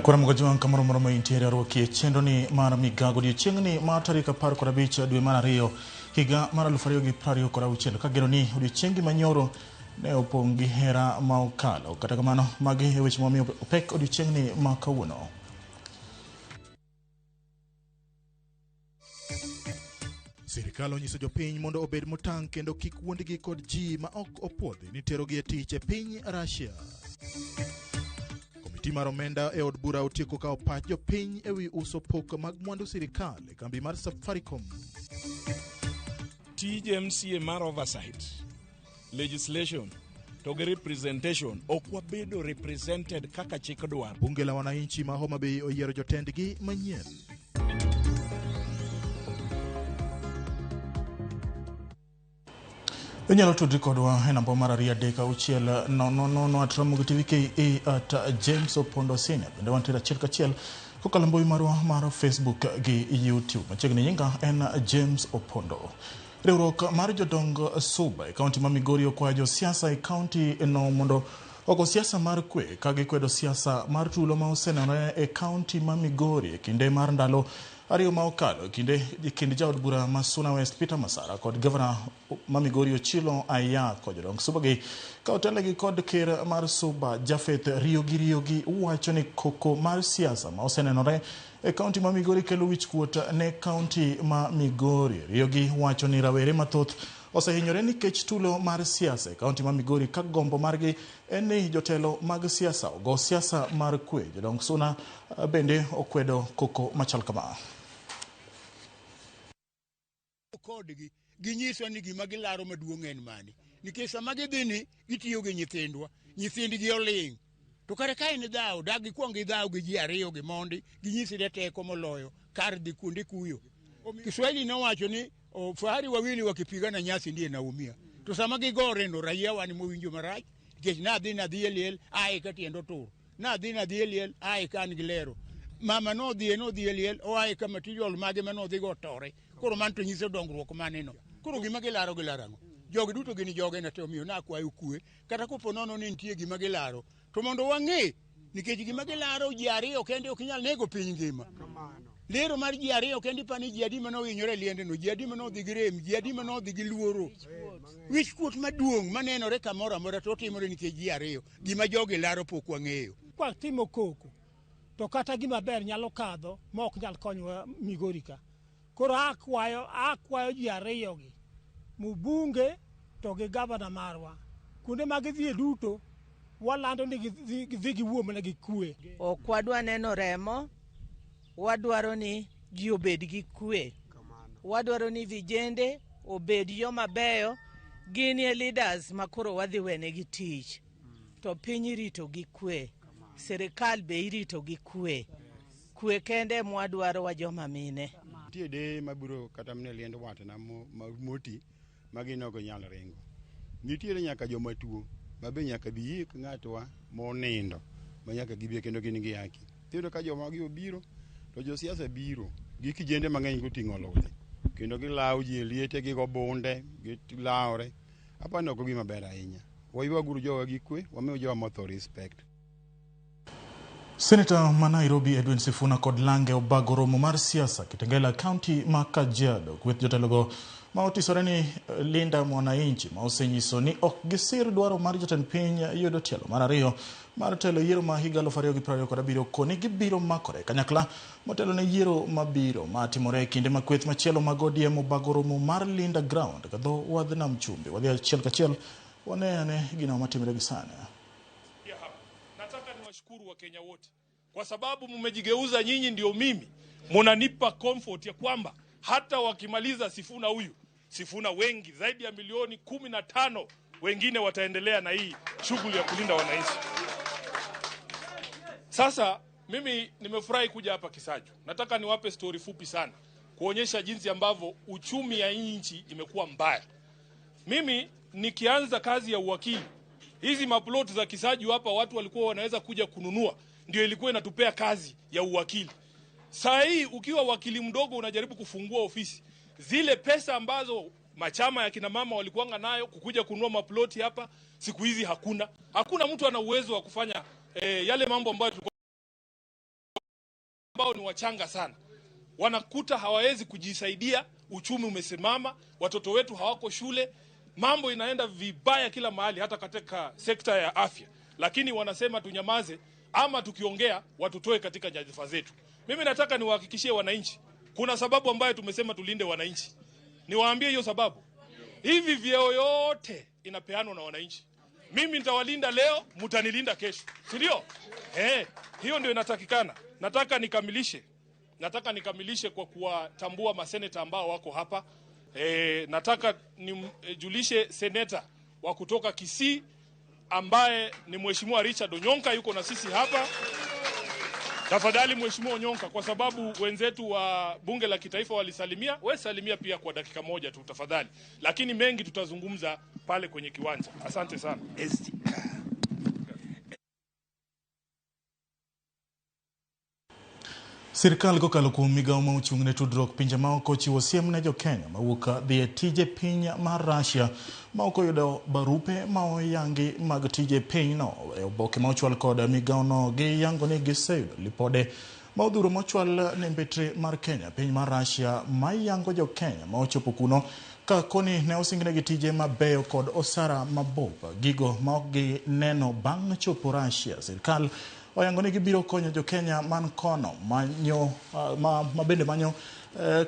Koro mgojo kamoro moro ma intiere arwaki e chenro ni mar migago odiochieng'ni mar tarik 15 dwe mar 2 higa mar 2026 kageno ni odiochiengi manyoro ne opong' gi hera ma okalo. Kata kamano, magi e weche mamiyo opek odiochieng'ni ma kawuono. Sirikal onyiso jopiny mondo obed motang' kendo kik wuondgi kod ji ma ok opuodhi ni terogi e tich e piny Russia. Komiti mar omenda e od bura otieko kawo pach jopiny e wi uso pok mag mwandu sirikal e kambi mar Safaricom. Tij MCA mar oversight, legislation to gi representation ok wabedo represented kaka chik dwaro. Bunge la wananchi ma Homa Bay oyiero jotendgi manyien. Inyalo tudri kodwa e namba mar 236 000 at Ramogi TV KE at James Opondo Senior. Bende wantiere achiel kachiel kokalo mbui marwa mar Facebook gi YouTube. Machiegni nyinga en James Opondo. Riwruok mar jodong Suba e kaunti ma Migori okwayo josiasa e kaunti no mondo ogo siasa mar kwe ka gikwedo siasa mar tulo ma osenenore e kaunti ma Migori e kinde mar ndalo ariyo ma okalo kinde kind jaod bura ma Suna West Peter Masara kod gavana ma Migori Ochilo Ayako. Jodong Suba gi ka otelnegi kod ker mar Suba Japheth Riogi Riogi wacho ni koko mar siasa ma osenenore e kaunti ma Migori kelo wichkuot ne kaunti ma Migori. Riogi wacho ni rawere mathoth osehinyore nikech tulo mar siasa e kaunti ma Migori ka gombo margi en ni jotelo mag siasa ogo siasa mar kwe. Jodong Suna bende okwedo koko machal kama. Kodgi ginyiswa ni gima gilaro maduong' en mane, nikech sama gidhi ni gitiyo gi nyithindwa, nyithindgi oling'. To kare ka en dhawo, dak gikwong gidhaw gi ji ariyo gi mondi, ginyisre teko moloyo kar dhi kuonde kuyo. Kiswahili nowacho ni o, fahari wawili wakipigana nyasi ndiye naumia. To sama gigore no raia wan mowinjo marach, nikech nadhi nadhi e liel ae ka tiend otur, nadhi nadhi e liel ae ka an gi lero. Mama nodhi nodhi e liel oae ka material mage manodhi go otore. Koro mano to nyiso dongruok maneno. Koro gima gilaro gilaro ang'o? Jogi duto gin jogena to omiyo nakwayo kwe. Kata kopo nono ni nitie gima gilaro, to mondo wang'e, nikech gima gilaro ji ariyo kende ok nyal nego piny ngima. Lero mar ji ariyo kende ipani ji adi mane ohinyore e liendeno, ji adi mane odhi gi rem, ji adi mane odhi gi luoro. Wich kuot maduong' manenore kamoro amora to otimore nikech ji ariyo. Gima jogi laro pok wang'eyo. Kwatimo koko to kata gima ber nyalo kadho ma ok nyal konyowa Migori ka. Koro akwayo ji ariyo gi, mbunge to gi gavana marwa, kuonde ma gidhiye duto walando ni gidhi giwuo mana gi kwe. Ok wadwa neno remo, wadwaro ni ji obed gi kwe. Wadwaro ni vijende obed joma beyo, gin e leaders ma koro wadhi wenegi tich. To piny irito gi kwe, sirikal be irito gi kwe. Kwe kende mwadwaro wa joma mine. Nitie deye mabiro kata mana e liend watna moti ma gin ok ginyal ringo. Nitiere nyaka joma tuo ma be nyaka bi yik ng'atwa monindo ma nyaka gibi kendo gin gi haki. Iyudo ka joma gi obiro to josiasa biro gi kijende mang'eny goting'o ludhe kendo gilawo ji e liete gigo bunde gilawore. Apani ok gima ber ahinya. Waywaguru jowa gi kwe, wamiyo jowa motho respect. Seneta ma Nairobi Edwin Sifuna kod Lange obago romo mar siasa Kitengela County ma Kajiado. Kweth jotelogo ma otisore ni Linda Mwananchi ma osenyiso ni ok gisir dwaro mar jatend piny yudo tielo mar ariyo mar telo yiero ma higa 2027 koni gibiro makore kanyakla motelo ne yiero mabiro ma timore e kinde ma kweth machielo mag ODM obago romo mar Linda Ground ka dho wadh nam chumbi. Wadhi achiel kachiel wane ane gino matimore gi sani. Nataka niwashukuru Wakenya wote kwa sababu mmejigeuza nyinyi ndio mimi, munanipa comfort ya kwamba hata wakimaliza Sifuna huyu Sifuna wengi zaidi ya milioni 15 wengine wataendelea na hii shughuli ya kulinda wananchi. Sasa mimi nimefurahi kuja hapa Kisaju. Nataka niwape story fupi sana kuonyesha jinsi ambavyo uchumi ya nchi imekuwa mbaya. Mimi nikianza kazi ya uwakili, hizi maplot za Kisaju hapa watu walikuwa wanaweza kuja kununua, ndio ilikuwa inatupea kazi ya uwakili. Saa hii ukiwa wakili mdogo unajaribu kufungua ofisi, zile pesa ambazo machama ya kina mama walikuanga nayo kukuja kununua maploti hapa, siku hizi hakuna. Hakuna mtu ana uwezo wa kufanya yale mambo ambayo tulikuwa ambao ni wachanga sana wanakuta hawawezi kujisaidia, uchumi umesimama, watoto wetu hawako shule, mambo inaenda vibaya kila mahali, hata katika sekta ya afya. Lakini wanasema tunyamaze, ama tukiongea watutoe katika nyadhifa zetu. Mimi nataka niwahakikishie wananchi, kuna sababu ambayo tumesema tulinde wananchi. Niwaambie hiyo sababu. Hivi vyeo yote inapeanwa na wananchi. Mimi nitawalinda leo, mtanilinda kesho, si ndio? Hiyo ndio inatakikana. Nataka nikamilishe kwa kuwatambua maseneta ambao wako hapa. Nataka nijulishe seneta wa kutoka Kisii ambaye ni Mheshimiwa Richard Onyonka, yuko na sisi hapa. Tafadhali Mheshimiwa Onyonka, kwa sababu wenzetu wa bunge la kitaifa walisalimia, wewe salimia pia kwa dakika moja tu tafadhali. Lakini mengi tutazungumza pale kwenye kiwanja. Asante sana. Sirikal kokalo kuom migawo ma ochung' ne tudruok pinje maoko ochiwo siem ne jo-Kenya mawuok dhi e tije piny mar Russia ma ok oyudo barupe ma oyangi mag tije pinyno. E oboke ma ochwal kod migawono giyango ni giseyudo lipode ma odhuro mochwal ne mbetre mar Kenya piny mar Russia ma yango jo-Kenya ma ochopo kuno ka koni ne osingnegi tije mabeyo kod osara mabup, gigo ma ok gineno bang' chopo Russia. Sirikal oyango ni gibiro konyo jo-Kenya man kono manyo ma bende manyo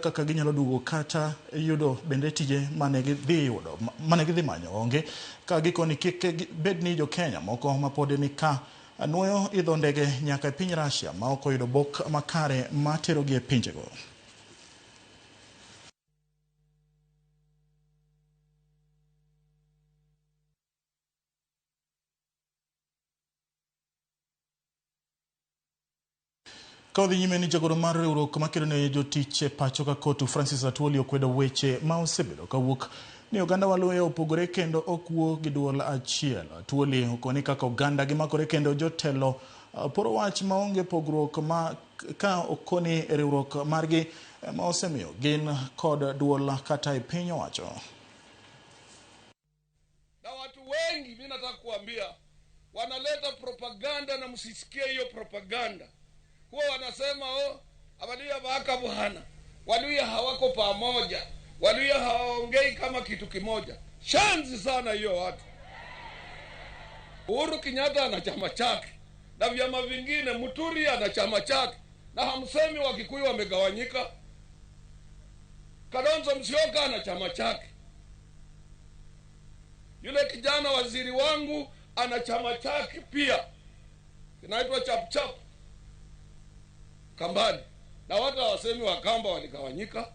kaka ginyalo duogo kata yudo bende tije mane gidhi yudo mane gidhi manyo onge, ka gikoni kik bed ni jo-Kenya moko ma pod ni ka nuoyo idho ndege nyaka e piny Russia ma ok oyudo bok makare materogi e pinjego. Ka odhi nyime ni jagoro mar riwruok makedo ne jotich e pacho ka Kotu Francis Atwoli okwedo weche ma osebedo kawuok ni oganda Waluya opogore kendo ok wuo gi duol achiel. Atwoli okoni kaka oganda gimakore kendo jotelo poro wach maonge pogruok ma ka okoni riwruok margi ma osemiyo gin kod duol kata e piny owacho. Na watu wengi mimi nataka kuambia wanaleta propaganda na msisikie hiyo propaganda. Huwa wanasema Abaluya baka bwana, Waluya hawako pamoja, Waluya hawaongei kama kitu kimoja. Shanzi sana hiyo watu. Uhuru Kenyatta ana chama chake na vyama vingine, Muturi ana chama chake, na hamsemi Wakikuyu wamegawanyika. Kalonzo Musyoka ana chama chake, yule kijana waziri wangu ana chama chake pia kinaitwa Chap Chap Kambani, na watu hawasemi Wakamba waligawanyika.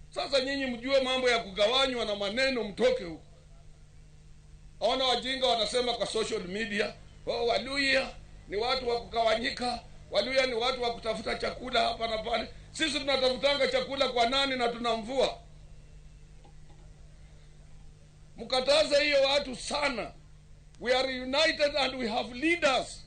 Sasa nyinyi mjue mambo ya kugawanywa na maneno, mtoke huko. Hawana wajinga wanasema kwa social media, Waluya ni watu wa kugawanyika, Waluya ni watu wa kutafuta chakula hapa na pale. Sisi tunatafutanga chakula kwa nani na tunamvua? Mkataze hiyo watu sana. We are united and we have leaders.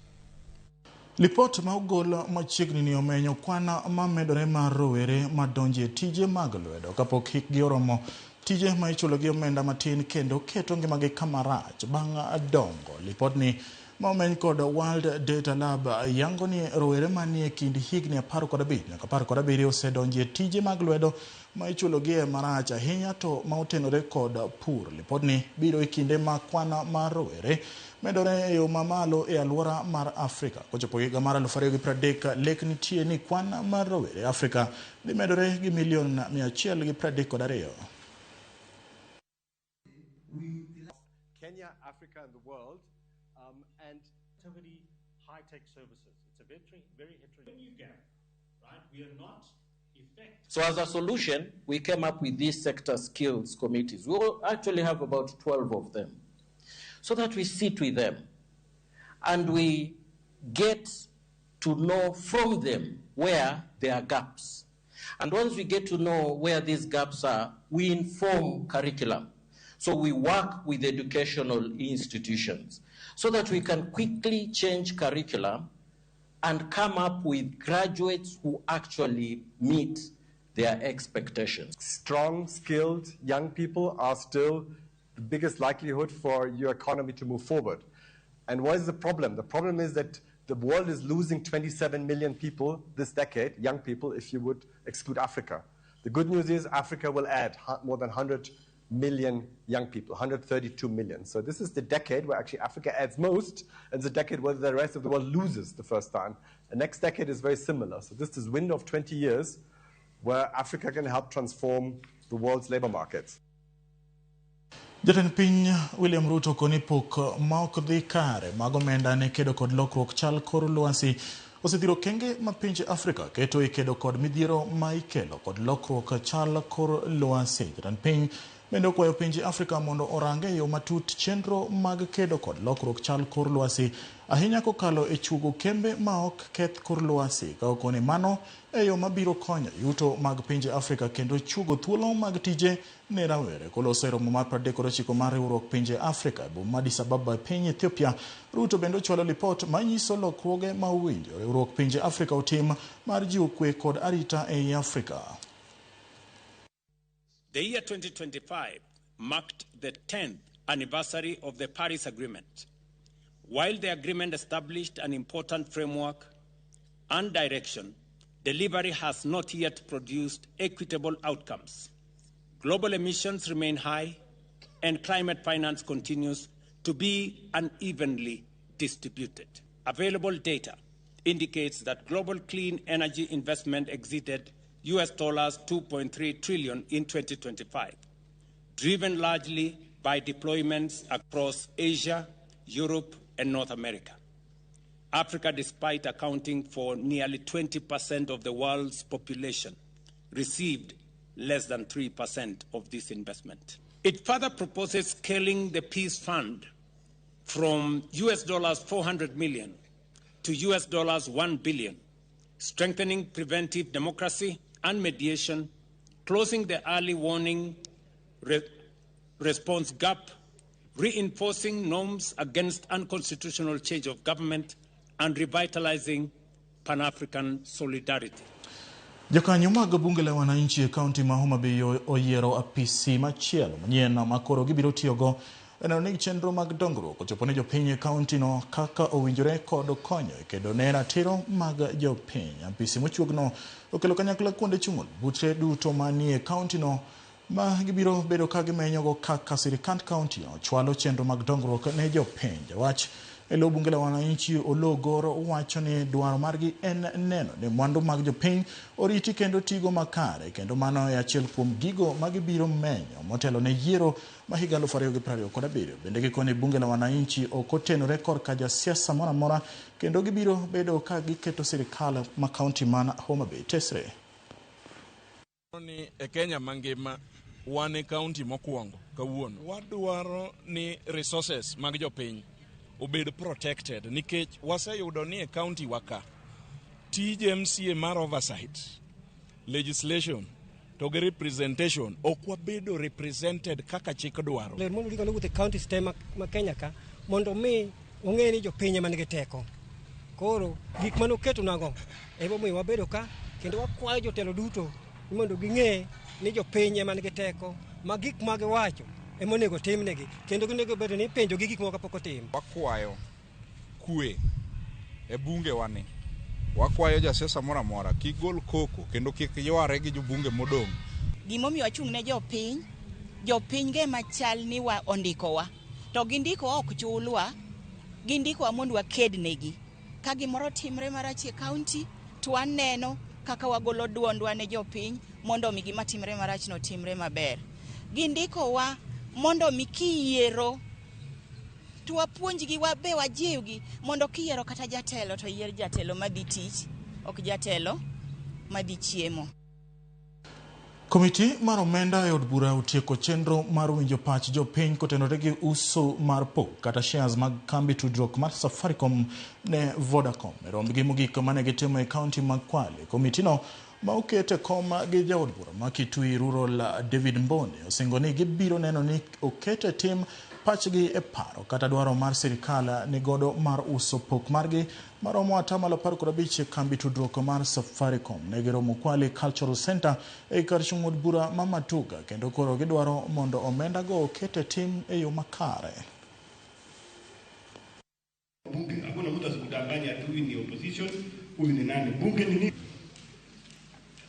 Lipot ma ogol machiegni ni omenyo kwan mamedore mar rowere madonjo e tije mag lwedo kapok hikgi oromo, tije ma ichulo gi omenda matin kendo keto ngimagi kama rach bang' dongo. Lipotni ma omeny kod World Data Lab yango ni rowere manie kind higni 15 nyaka 17 osedonjo e tije mag lwedo ma ichulo gi marach ahinya to ma otenore kod pur. Lipotni biro e kinde ma kwan mar rowere medore e yo mamalo e alwora mar Afrika. Kochopo higa mar 2030, lek nitie ni kwan mar rowere Afrika dhi medore gi milion 132. Kenya, Africa and the world, and high-tech services. It's a very, very heterogeneous gap, right? We are not effective. So as a solution, we came up with these sector skills committees. We actually have about 12 of them, so that we sit with them and we get to know from them where there are gaps. And once we get to know where these gaps are, we inform curriculum. So we work with educational institutions so that we can quickly change curriculum and come up with graduates who actually meet their expectations. Strong, skilled young people are still the biggest likelihood for your economy to move forward. And what is the problem? The problem is that The world is losing 27 million people this decade, young people, if you would exclude Africa. The good news is Africa will add more than 100 million young people, 132 million. So this is the decade where actually Africa adds most, and the decade where the rest of the world loses the first time. The next decade is very similar. So this is window of 20 years where Africa can help transform the world's labor markets. Jatend piny William Ruto koni pok ma ok dhi kare mag omenda ne kedo kod lokruok chal kor lwasi osethiro okenge ma pinje Afrika keto e kedo kod midhiero ma ikelo kod lokruok chal kor lwasi. Jatend piny bende okwayo pinje Afrika mondo orang e yo matut chenro mag kedo kod lokruok chal kor lwasi ahinya kokalo e chuogo kembe ma ok keth kor lwasi ka okoni mano e yo mabiro konyo yuto mag pinje Afrika kendo chuogo thuolo mag tije ne rawere. Koloso e romo mar 39 mar riwruok pinje Afrika e boma Addis Ababa e piny Ethiopia, Ruto bende ochwalo lipot manyiso lokruoge ma owinjo riwruok pinje Afrika otim mar jiwo kwe kod arita ei Afrika. The year 2025 marked the 10th anniversary of the Paris Agreement. While the agreement established an important framework and direction, delivery has not yet produced equitable outcomes. Global emissions remain high, and climate finance continues to be unevenly distributed. Available data indicates that global clean energy investment exceeded US dollars 2.3 trillion in 2025, driven largely by deployments across Asia, Europe, and North America. Africa, despite accounting for nearly 20% of the world's population, received less than 3% of this investment. It further proposes scaling the Peace Fund from US dollars 400 million to US dollars 1 billion, strengthening preventive democracy and mediation, closing the early warning response gap, reinforcing norms against unconstitutional change of government, and revitalizing Pan-African solidarity. Jokanyo mag bunge la wananchi e kaunti ma Homa Bay oyiero apisi machielo manyien ma koro gibiro tiyogo e neno ni chenro mag dongruok ochopo ne jopiny e kaunti no kaka owinjore kod konyo e kedo ne ratiro mag jopiny. Apisi mochuogno okelo kanyakla kuonde chung' buche duto manie kaunti no ma gibiro bedo ka gimenyogo kaka sirikand kaunti no chwalo chenro mag dongruok ne jopiny. Jawach e lo bunge la wananchi Oloo Goro wacho ni dwaro margi en neno ni mwandu mag jopiny oriti kendo tigo makare, kendo mano e achiel kuom gigo ma gibiro menyo motelo ne yiero ma higa 2027. Bende gikoni bunge la wananchi ok otenore korka jasiasa moro amora kendo gibiro bedo ka giketo sirikal ma kaunti man Homa Bay tesre. Ni e Kenya mangima wan e kaunti mokwongo kawuono. Wadwaro ni resources mag jopiny obed protected nikech waseyudo ni e kaunti wa ka tij MCA mar oversight, legislation to gi representation ok wabedo represented kaka chik dwaro. Ler mondo gigo nowuotho e counties te ma Kenya ka mondo mi ong'e ni jopiny ema nigi teko. Koro gik mane oketonwago emomiyo wabedo ka kendo wakwayo jotelo duto ni mondo ging'e ni jopiny ema nigi teko ma gik ma giwacho ema onego timnegi kendo ginego bedo ni ipenjogi gik moko kapok otim. Wakwayo kwe e bunge wani. Wakwayo jasiasa moro amora kik gol koko kendo kik yware gi jobunge modong'. Gimomiyo wachung' ne jopiny, jopiny ge machal ni wa ondikowa to gindikowa ok chulwa, gindikowa mondo waked negi. Ka gimoro timre marach e kaunti to waneno kaka wagolo duondwa ne jopiny mondo mi gima timre marach no timre maber. Gindikowa mondo mi kiyiero to wapuonjgi wabe wajiwgi mondo kiyiero kata jatelo to yier jatelo madhi tich, ok jatelo madhi chiemo. Komiti mar omenda e od bura otieko chenro mar winjo pach jopiny kotenore gi uso mar pok kata shares mag kambi tudruok mar Safaricom ne Vodacom. E rombgi mogik mane gitimo e kaunti ma Kwale, komitino ma oket e kom gi jaod bura ma Kitui Rural David Mboni osingo ni gibiro neno ni oket e tim pachgi e paro kata dwaro mar sirikal ni godo mar uso pok margi maromo 15% e kambi tudruok mar Safaricom. Ne giromo Kwale Cultural Center e kar chung' od bura ma Matuga kendo koro gidwaro mondo omenda go oket e tim e yo makare. Bunge hakuna mtu asikudanganye ati huyu ni opposition, huyu ni nani. Bunge ni nini?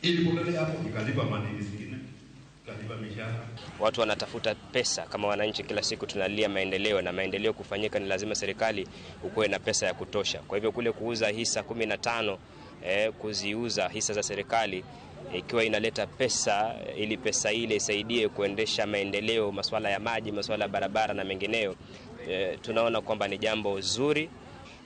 Ilipotelea hapo ikalipa madeni zingine, ikalipa mishahara. Watu wanatafuta pesa kama wananchi, kila siku tunalia maendeleo, na maendeleo kufanyika ni lazima serikali ukuwe na pesa ya kutosha. Kwa hivyo kule kuuza hisa 15, kuziuza hisa za serikali ikiwa inaleta pesa, ili pesa ile isaidie kuendesha maendeleo, masuala ya maji, masuala ya barabara na mengineyo, tunaona kwamba ni jambo zuri.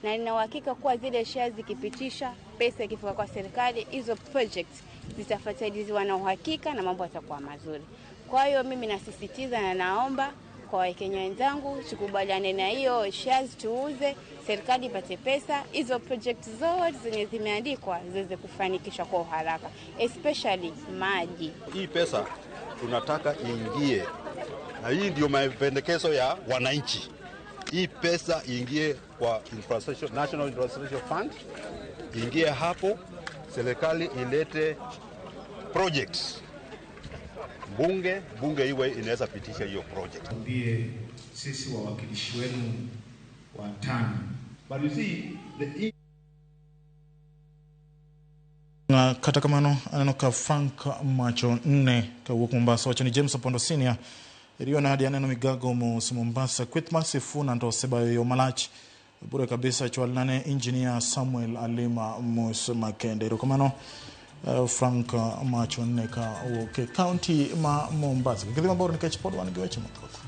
Na nina uhakika kuwa zile shares zikipitisha, pesa ikifika kwa serikali, hizo projects zitafuatiliwa na uhakika na mambo yatakuwa mazuri. Kwa hiyo mimi nasisitiza na naomba kwa Wakenya wenzangu tukubaliane na hiyo shares tuuze, serikali ipate pesa, hizo projects zote zenye zimeandikwa ziweze kufanikishwa kwa haraka, especially maji. Hii pesa tunataka iingie, na hii ndio mapendekezo ya wananchi. Hii pesa iingie kwa infrastructure, National Infrastructure Fund, iingie hapo, serikali ilete projects. Bunge iwe inaweza pitisha hiyo project. Ndiye sisi wawakilishi wenu watano. But you see the Kata kamano aneno ka Frank Macho nne kawuok Mombasa wacho ni James Opondo Senior riyo nadi aneno migago mos Mombasa kweth mar Sifuna to osebayo yo malach bure kabisa chwal nane engineer Samuel Alima mos makende. Erokamano Frank Macho nne ka wuok e county ma Mombasa. Kik idhi mabor nikech pod wan gi weche mathoth.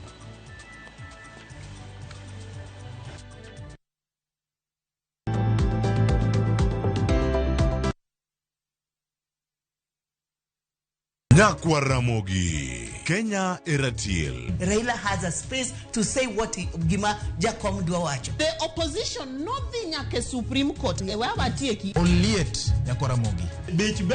Nyakwa Ramogi, Kenya Eratiel. Raila has a space to say what he, gima Jakom dwa wacho. The opposition nodhi nyaka Supreme Court e wa watieki. Oliet Nyakwa Ramogi. Bech be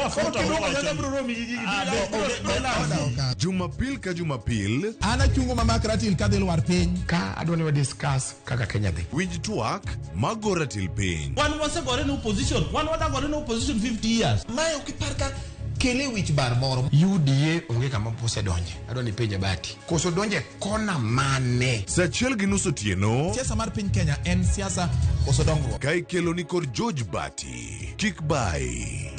Jumapil ka Jumapil. An achungo mamak ratil kadhi lwar piny. Ka adwa ni wa discuss kaka Kenya dhi. Winj twak mago ratil piny. Wan wasegore ne opposition, wan wadagore ne opposition 50 years. Mae ok ipar ka kele wich bar moro. UDA onge kama osedonje. Adwa ni penje Bati. Koso donje kona mane? Saa 1:30 otieno. Siasa mar piny Kenya en siasa koso dongruok. Ka ikelo ni kod George Bati. Kik bai.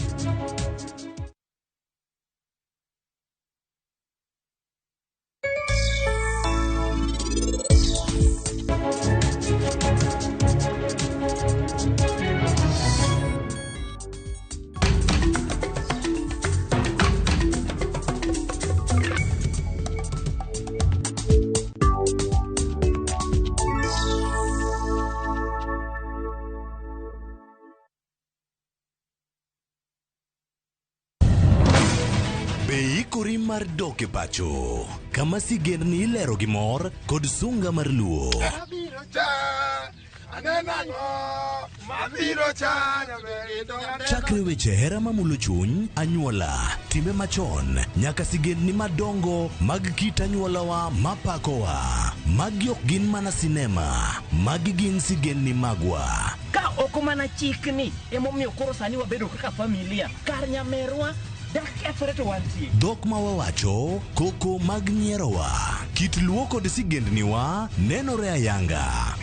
Ikori mar dok e pacho, kama sigendni ilero gi mor kod sunga mar luo. Chakre weche hera mamulo chuny, anyuola, timbe machon, nyaka sigendni madongo mag kit anyuolawa mapakowa. Magi ok gin mana sinema, magi gin sigendni magwa. Ka ok mana chikni, emomiyo koro sani wabedo kaka familia, kar nyamerwa Dhok ma wawacho, koko mag nyierowa, kit luo kod sigendniwa nenore ayanga.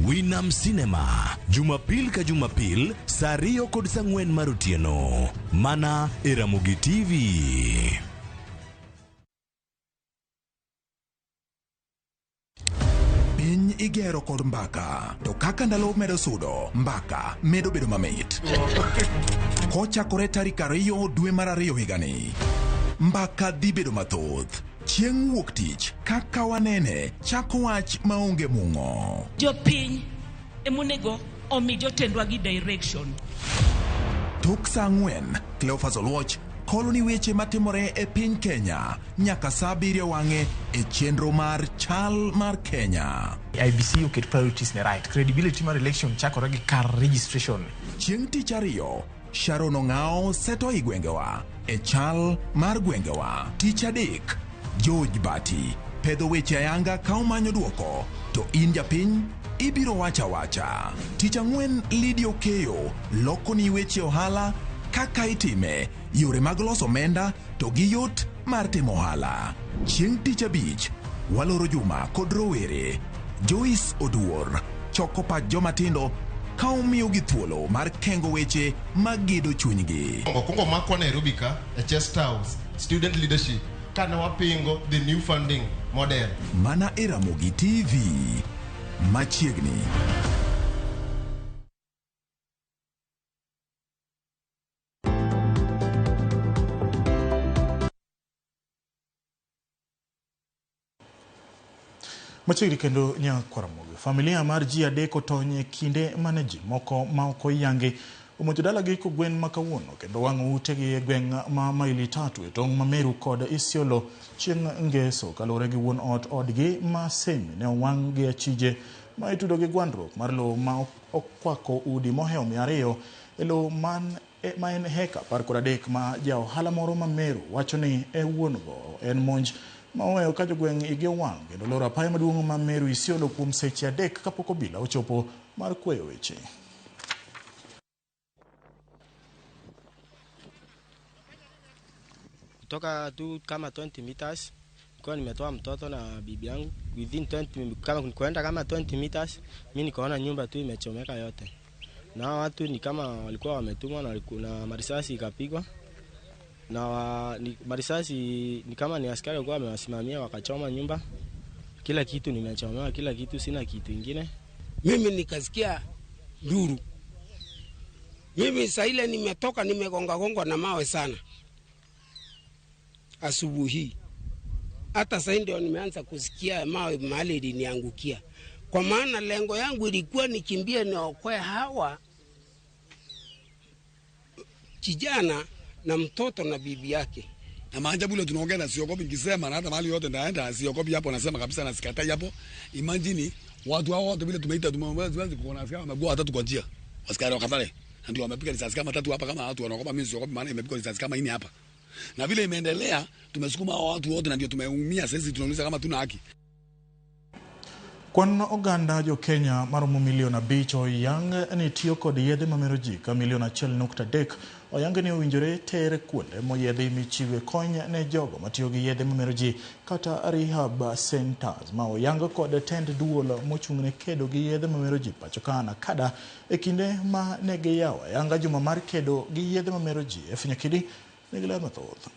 Winam Cinema, Jumapil ka Jumapil, saa 2 kod saa 4 mar otieno. Mana e Ramogi TV. Piny igero kod mbaka, to kaka ndalo medo sudo, mbaka medo bedo mamit. Kochakore tarik 2 dwe mar 2 higani, mbaka dhi bedo mathoth. Chieng' wuok tich, kaka wanene, chako wach maonge mung'o. Jopiny emonego omi jotendwa gi direction. Tok saa 4, Cleophas Oluoch kolo ni weche matimore e piny Kenya nyaka saa 7 wang'e e chenro mar Chal mar Kenya. IBC oket priorities ne right. Credibility mar election chakore gi kar registration. Chieng' tich ariyo, Sharon Ong'ao seto i gwengewa e Chal mar gwengewa. Tich adek, George Bati pedho weche ayanga ka omanyo duoko, to in japiny ibiro wacha wacha. Tich ang'wen, Lydia Okeyo loko ni weche ohala kaka itime, yore mag loso omenda to gi yot mar timo ohala. Chieng' tich abich, Waloro Juma kod rowere. Joyce Oduor choko pach jomatindo ka omiyogi thuolo mar kengo weche magedo chunygi. Okwongo makwa Nairobi ka e Chest House student leadership kane wapingo the new funding model. Mana e Ramogi TV machiegni. Machiegni kendo nyakwaramogi. Familia mar ji adek otony e kinde mane ji moko ma ok oyangi omonjo dalagi kogwen ma kawuono kendo wang'o utegi e gweng' ma maili 3 e tong' ma Meru kod Isiolo chieng' ngeso kaluwore gi wuon ot odgi ma Semi ne owang' gi achije ma itudo gi gwandruok mar lowo ma okwako udi mohewo 200 e lowo ma en heka 13 ma ja ohala moro ma Meru wacho ni e wuon go en monj ma oweyo ka jogweng' igi owang' kendo loro apaya maduong' ma Meru Isiolo kuom seche 3 kapok obila ochopo mar kweyo weche. Kutoka tu kama 20 meters nilikuwa nimetoa mtoto na bibi yangu within 20 kama kwenda kama 20 meters mimi nikaona nyumba tu imechomeka yote. Na watu ni kama walikuwa wametumwa na na marisasi ikapigwa. Na marisasi ni kama ni askari walikuwa wamewasimamia wakachoma nyumba. Kila kitu nimechomewa, kila kitu, sina kitu ingine. Mimi nikasikia nduru. Mimi saa ile nimetoka nimegonga gonga na mawe sana. Asubuhi. Hata sasa ndio nimeanza kusikia mawe mahali iliniangukia. Kwa maana lengo yangu ilikuwa nikimbie niokoe hawa kijana na mtoto na bibi yake. Na maajabu leo tunaongea na siogopi nikisema na hata mahali yote ndaenda siogopi hapo nasema kabisa na sikatai hapo. Imagine watu hao wote vile tumeita tumemweza kuona askari wamegua watatu kwa njia. Askari wa Katale. Na ndio wamepiga risasi kama 3 hapa kama watu wanaogopa mimi siogopi maana imepigwa risasi kama 4 hapa. Na vile imeendelea tumesukuma hao watu wote na ndio tumeumia sasa tunauliza kama tuna haki. Kwan oganda jo Kenya maromo milion 5 oyang ni tiyo kod yedhe mamero ji ka milion 1.3 oyang ni owinjore ter kuonde moyiedhi michiwe kony ne jogo matiyo gi yedhe mamero ji kata rehab centers ma oyang kod tend duol mochung'ne kedo gi yedhe mamero ji pacho ka NACADA e kinde ma ne giyawo ayanga juma mar kedo gi yedhe mamero ji. Nyakidi nigi ler mathoth.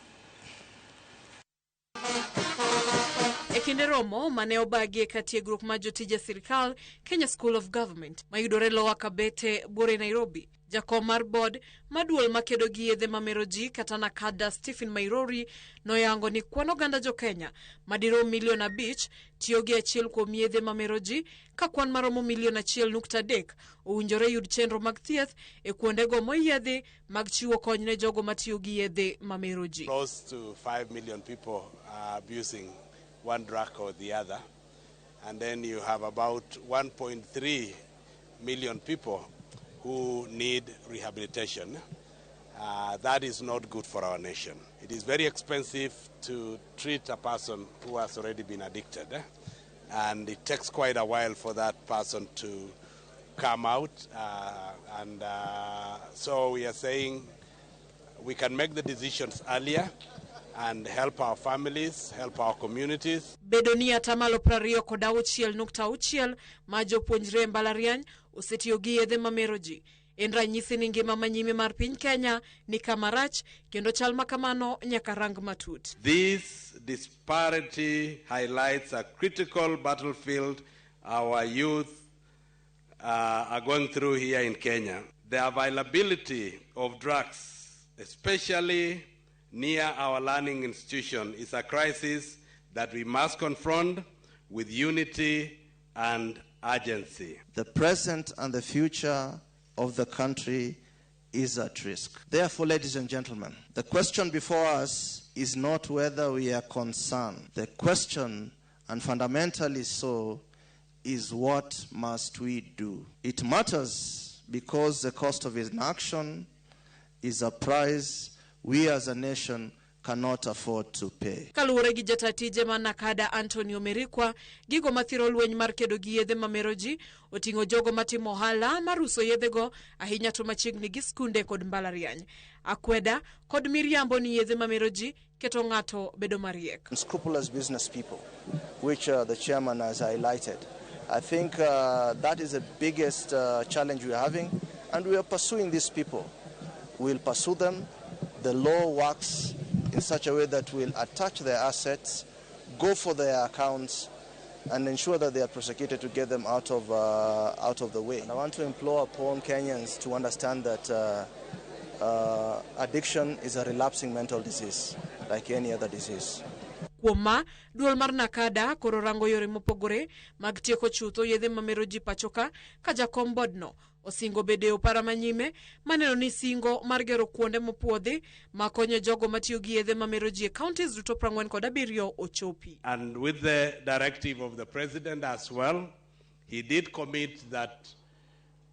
E kinde romo mane obagie ka tiegruok mar jotije sirikal Kenya School of Government mayudore Lower Kabete Bore Nairobi, jakom mar board maduol makedo gi yedhe mamero ji kata NACADA Stephen Mairori noyango ni kwan oganda jo Kenya madirom milion 5 tiyo gi achiel kuom yedhe mamero ji ka kwan maromo milion 1.3 owinjore yud chenro mag thieth e kuondego moyiedhi mag chiwo kony ne jogo matiyo gi yedhe mamero ji. Close to 5 million people are abusing one drug or the other, and then you have about 1.3 million people who need rehabilitation. That is not good for our nation. It is very expensive to treat a person who has already been addicted, and it takes quite a while for that person to come out. So we are saying we can make the decisions earlier and help our families, help our communities. Bedo ni atamalo 26.6 ma jopuonjre mbalariany osetiyo gi yedhe mamero ji en ranyisi ni ngima manyime mar piny Kenya ni kama rach kendo chal ma kamano nyaka rang matut. This disparity highlights a critical battlefield our youth are going through here in Kenya. The availability of drugs, especially near our learning institution, is a crisis that we must confront with unity and urgency. The present and the future of the country is at risk. Therefore, ladies and gentlemen, the question before us is not whether we are concerned. The question, and fundamentally so, is what must we do? It matters because the cost of inaction is a price we as a nation cannot afford to pay. Kaluwore gi jatatije ma NACADA Antonio Merikwa, gigo mathiro lweny mar kedo gi yedhe mamero ji oting'o jogo matimo ohala mar uso yedhego ahinya to machiegni gi skunde kod mbalariany. Akweda kod miriambo ni yedhe mamero ji keto ng'ato bedo mariek. Scrupulous business people, which the chairman has highlighted. I think that is the biggest challenge we are having, and we are pursuing these people. We'll pursue them. The law works in such a way that we'll attach their assets, go for their accounts, and ensure that they are prosecuted to get them out of the way. And I want to implore upon Kenyans to understand that addiction is a relapsing mental disease, like any other disease. Kuom ma, duol mar Nakada koro rango yore mopogore mag tieko chutho yedhe mamero ji pachoka ka jakom bodno osingo bede opara manyime maneno ni singo mar gero kuonde mopuodhi makonyo jogo matiyo gi yedhe mamero ji e counties duto 47 ochopi. And with the directive of the president as well, he did commit that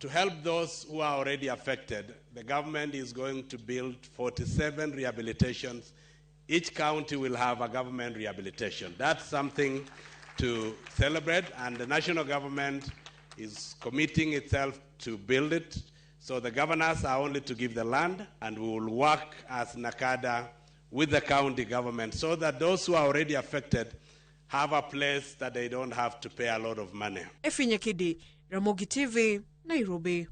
to help those who are already affected, the government is going to build 47 rehabilitations. Each county will have a government rehabilitation. That's something to celebrate, and the national government is committing itself to build it. So the governors are only to give the land, and we will work as NACADA with the county government so that those who are already affected have a place that they don't have to pay a lot of money. Efinye Kidi, Ramogi TV, Nairobi.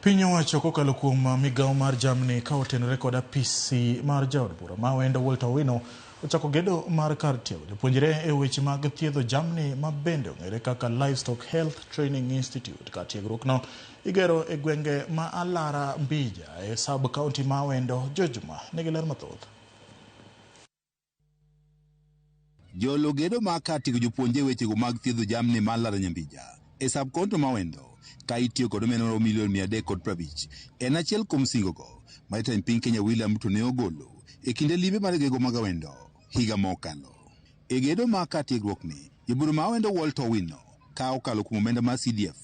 Piny owacho kokalo kuom migawo mar jamni ka otenore kod apisi mar jaod bura ma Awendo Walter Owino ochako gedo mar kar tiego jopuonjre e weche mag thiedho jamni ma bende ong'ere kaka Livestock Health Training Institute. Kar tiegruokno igero e gwenge ma Alara Mbija e sub county ma Awendo. Jojuma nigi ler mathoth. Jolo gedo mar kar tiego jopuonjre e wechego mag thiedho jamni ma Alara Nyambija e sub county ma Awendo ka itiyo kod omenda maromo milion 350 en achiel kuom singogo ma jatend piny Kenya William Ruto ne ogolo e kinde limbe mar gwenge mag Awendo higa mokalo. E gedo mar kar tiegruokni, jabura ma Awendo Walter Owino ka okalo kuom omenda mar CDF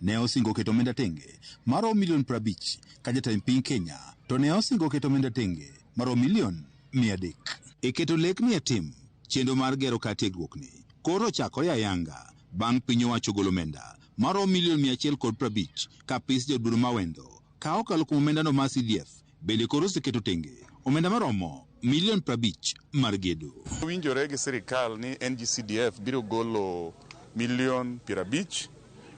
ne osingo keto omenda tenge maromo milion 50 ka jatend piny Kenya to ne osingo keto omenda tenge maromo milion 300. E keto lekni e tim, chenro mar gero kar tiegruokni koro ochakore ayanga bang' piny owacho golo omenda maromo milion 150 ka apis jaod bura ma Awendo ka okalo kuom omendano mar CDF bende koro oseketo tenge omenda maromo milion 50 mar gedo. Winjore gi sirikal ni NGCDF biro golo milion 50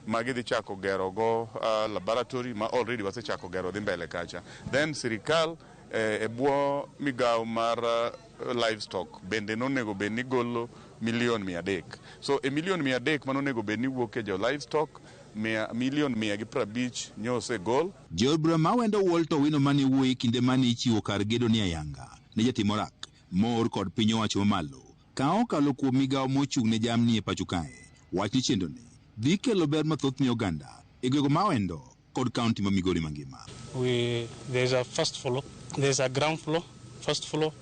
ma gidhi chako gero go laboratory ma already wasechako gero dhi mbele kacha. Then sirikal e bwo migawo mar livestock bende nonego bed ni golo milion 300. So e milion 300 manonego bed ni wuok e jo livestock, milion 150 nyose gol. Jaod bura ma Awendo Walter Owino mane wuoyo e kinde mane ichiwo kar gedo ni ayanga ne jatim orak mor kod piny owacho mamalo ka okalo kuom migawo mochung' ne jamni e pacho kae wach ni chenroni dhi kelo ber mathoth ne oganda e gwenge ma Awendo kod kaunti ma Migori mangima. There's a first floor, there's a ground floor, first floor,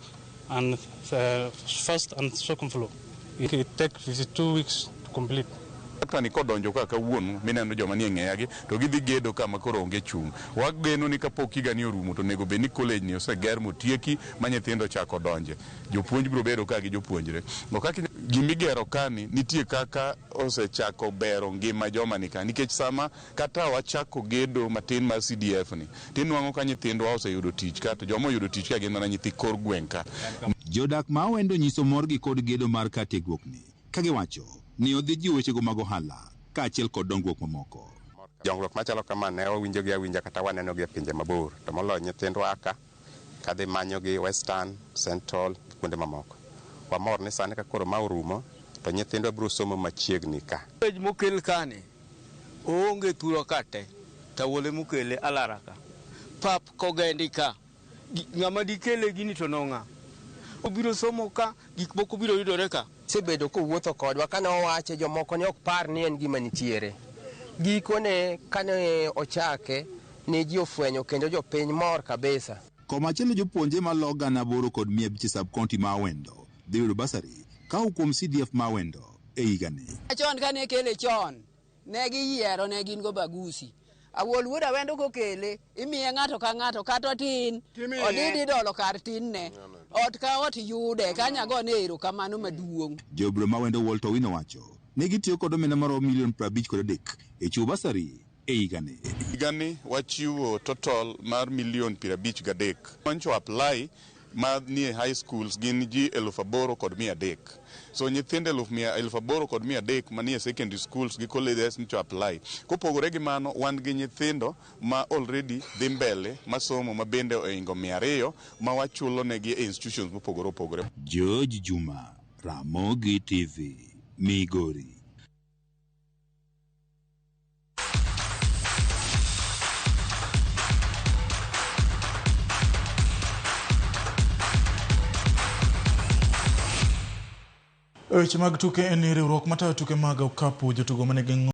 and first and second floor. It takes 52 weeks to complete. Kani kodonjo kaka wuon mineno joma nie ng'eyagi to gidhi gedo kama koro onge chung'. Wageno ni kapok higa ni orumo to onego bed ni college ni oseger motieki ma nyithindo chako donje. Jopuonj biro bedo ka gi jopuonjre. Kaka gimigero kani nitie kaka osechako bero ngima joma ni ka nikech sama kata wachako gedo matin mar CDF ni tinwang'o ka nyithindwa oseyudo tich ka to joma oyudo tich ka gin mana nyithi kor gweng' ka. Jodak ma Awendo nyiso morgi kod gedo mar kar tiegruokni ka giwacho ni odhi jiwo wechego mag ohala kaachiel kod dongruok mamoko. Dongruok machalo kama ne wawinjogi awinja kata wanenogi e pinje mabor, to moloyo nyithindwa aka kadhi manyogi Western, Central, kuonde mamoko. Wamor ni sani ka koro ma orumo to nyithindwa biro somo machiegni ka. Penj mokel kani oonge thuro ka te, tawuole mokele Alara ka. Pap kogendi ka, ng'ama dikele gini to nong'a. Obiro somo ka, gik moko biro yudore ka. Osebedo kowuotho kodwa kane owache jomoko ne ok par ni en gima nitiere. Gikone kane ochake ne ji ofwenyo kendo jopiny mor kabisa. Komachielo jopuonje malo 8,500 sub county ma Awendo dhi yudo basari ka kuom CDF ma Awendo e higani. Chon kane kele chon ne giyiero ne gin go bagusi. Awuol wuod Awendo kokele imiye ng'ato ka ng'ato kata tin odhi dolo kar tinne. Ot ka ot yude kanyago ne erokamano maduong'. Jaod bura ma Awendo Walter Owino wacho ne gitiyo kod omenda maromo milion 53 e chiwo basari e higani. Higani wachiwo total mar milion 53. Wancho apply ma nie high schools gin ji 8,300. So nyithindo 8,300 manie secondary schools gi colleges nyocha apply. Kopogore gi mano, wan gi nyithindo ma already dhi mbele masomo ma bende oingo 200 ma wachulo negi e institutions mopogore opogore. George Juma, Ramogi TV, Migori. Weche mag tuke en ni riwruok matayo tuke mag okapu jotugo manigi